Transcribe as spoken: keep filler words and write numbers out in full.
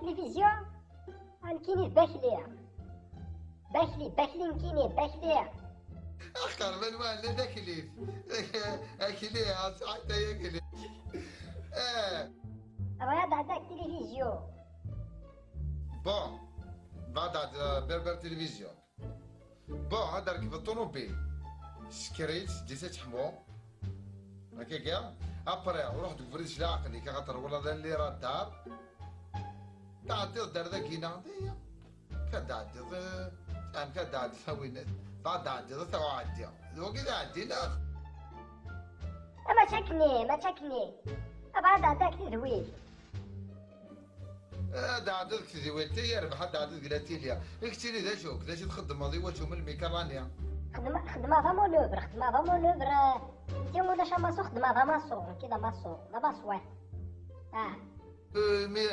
Tilivizyu, nekkini d Bakli. Bakli, Bakli, nekkini d Bakli. Axxer ma nwan d aklif. Akli, asɛata akli. Eh, Bɣiɣ ad ɛeddaɣ deg tilivizyu. Bon, bɣiɣ ad ɛeddaɣ Berber Télévision. Bon, ad rekbeḍ ṭunubil. Sekker-itt, ddit ad teḥmu. Akka kan. Après, ruḥ deg ubrid s leɛqel-ik, axaṭer wala d alli radar. Tɛeddiḍ-d ar dagi neɣ d aya. Kad ɛeddiḍ, eh, am kad ɛeddiḍ a win, bɣa d ɛeddiḍ a tawa ɛeddi. D wagi d ɛeddi neɣ? Mačči akkenni, mačči akkenni. Bɣiɣ ad ɛeddaɣ deg tedwilt. Ad ɛeddiḍ deg tedwilt, yerbeḥ ad ɛeddiḍ deg la télé. I kettini d acu-k? D acu txeddmeḍ i wacu melmi kan l'année? Xedmeɣ, xedmeɣ d amanœuvre, xedmeɣ d amanœuvre. Ti ulac amaṣu, xedmeɣ d amaṣu, nekki d amaṣu, d amaṣwat. Ah. Euh, mais